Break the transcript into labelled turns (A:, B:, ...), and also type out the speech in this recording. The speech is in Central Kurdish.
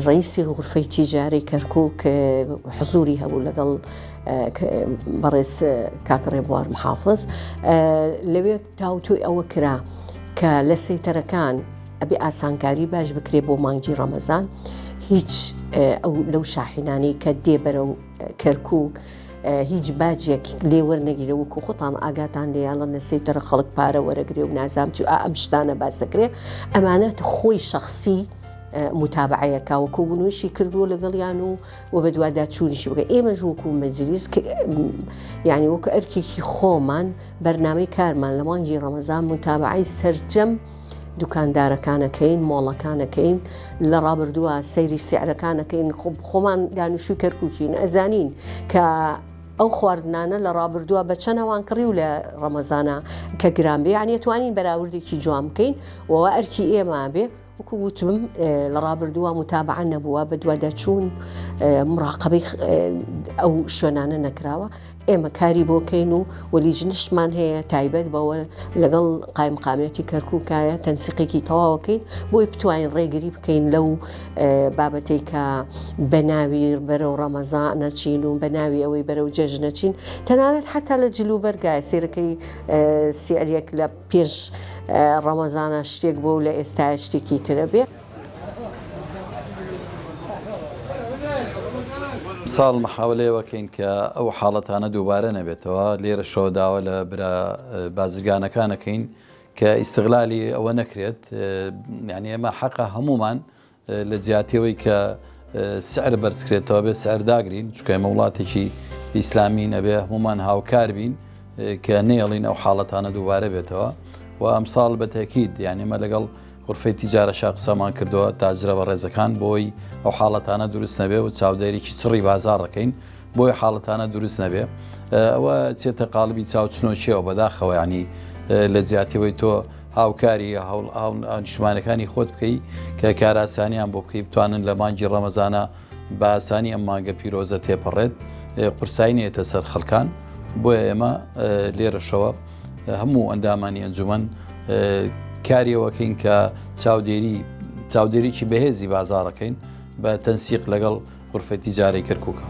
A: ڕەئیسی غورفەی تیجارەی کەرکوک حزوری هەبوو لەگەڵ بەڕێز کاک ڕێبوار محافز لەوێ تاوتوێی ئەوە کرا کە لە سەیتەرەکان ئەبێ ئاسانکاری باش بکرێ بۆ مانگی ڕەمەزان هیچ ئەو لەو شاحینانەی کە دێ بەرەو کەرکوک هیچ باجێک لێ وەرنەگیرە وەکو خۆتان ئاگاتان لێیاڵە لە سەیتەرە خەڵک پارە وەرەگرێ و نازام چی ئەم شتانە باسەکرێ ئەمانەت خۆی شخصی متابعەیەکە و کۆبوونەوەشی کردووە لەگەڵیان و و بەدواداچوونیشی بکە ئێمەش وەکو مەجلیس یعنی وەکو ئەرکێکی خۆمان بەرنامەی کارمان لە مانگی ڕەمەزان متابعەی سەرجەم دوکاندارەکانەکەین مۆڵەکانەکەین لە ڕابردووە سەیری سعرەکانەکەین خۆمان دانیشتوی کەرکوکین ئەزانین کە ئەو خواردنانە لە ڕابردووە بە چەند ئەوان کڕی و لە ڕەمەزانە کە گران بێ یعنی توانین بەراوردێکی جوان بکەین وەوە ئەرکی ئێمە بێ وەکو وتم لە ڕابردووە متابعە نەبووە، بەدواداچوون مڕاقەبەی ئەو شوێنانە نەکراوە، ئێمە کاری بۆ کەین و و لیجنشمان هەیە تایبەت بەوە لەگەڵ قایمقامیەتی کەرکوکایە تەنسیقێکی تەواوەکەین بۆی بتوانین ڕێگری بکەین لەو بابەتەی کە بە ناوی بەرەو ڕەمەزان نەچین و بە ناوی ئەوەی بەرەو جەژنەچین تەنانەت حتا لە جلوبەرگای سێرەکەی سعرێک لە پێش ڕەمەزانە شتێک بووە و لە ئێستایا شتێکی ترە بێ.
B: ساڵ محاولەی ئەوە کەین کە ئەو حاڵەتانە دووبارە نەبێتەوە، لێرەشەوە داوا لە برا بازرگانەکان ئەکەین کە ئیستغلالی ئەوە نەکرێت، یانی ئێمە حەقە هەموومان لە جیاتی ئەوەی کە سعر بەرزکرێتەوە بێ سعر داگرین چونکە ئێمە وڵاتێکی ئیسلامین ئەبێ هەمومان هاوکار بین کە نێڵین ئەو حاڵەتانە دووبارە بێتەوە و ئەمساڵ بە تەکید یان ئێمە لەگەڵ غرفەی تیجارە شا قسەمان کردووە تاجرە بە ڕێزەکان بۆی ئەو حاڵەتانە دروست نەبێ و چاودێریی چڕی بازاڕەکەین بۆی حاڵەتانە دروست نەبێ ئەوە چێتە قاڵبی چاوچنۆکیەوە بەداخەوە ینی لە جیاتیەوەی تۆ هاوکاری هاونیشتمانەکانی خۆت بکەی کە کارئاسانیان بۆ بکەی بتوانن لە مانگی ڕەمەزانە بە ئاسانی ئەم مانگە پیرۆزە تێپەڕێت قورسایی نێتە سەر خەڵکان بۆیە ئێمە لێرەشەوە هەموو ئەندامانی ئەنجومەن کاریەوەکەین کە چاودێری چاودێریی بەهێزی بازارەکەین بە تەنسیق لەگەڵ غورفەی تیجارەی کەرکوکە.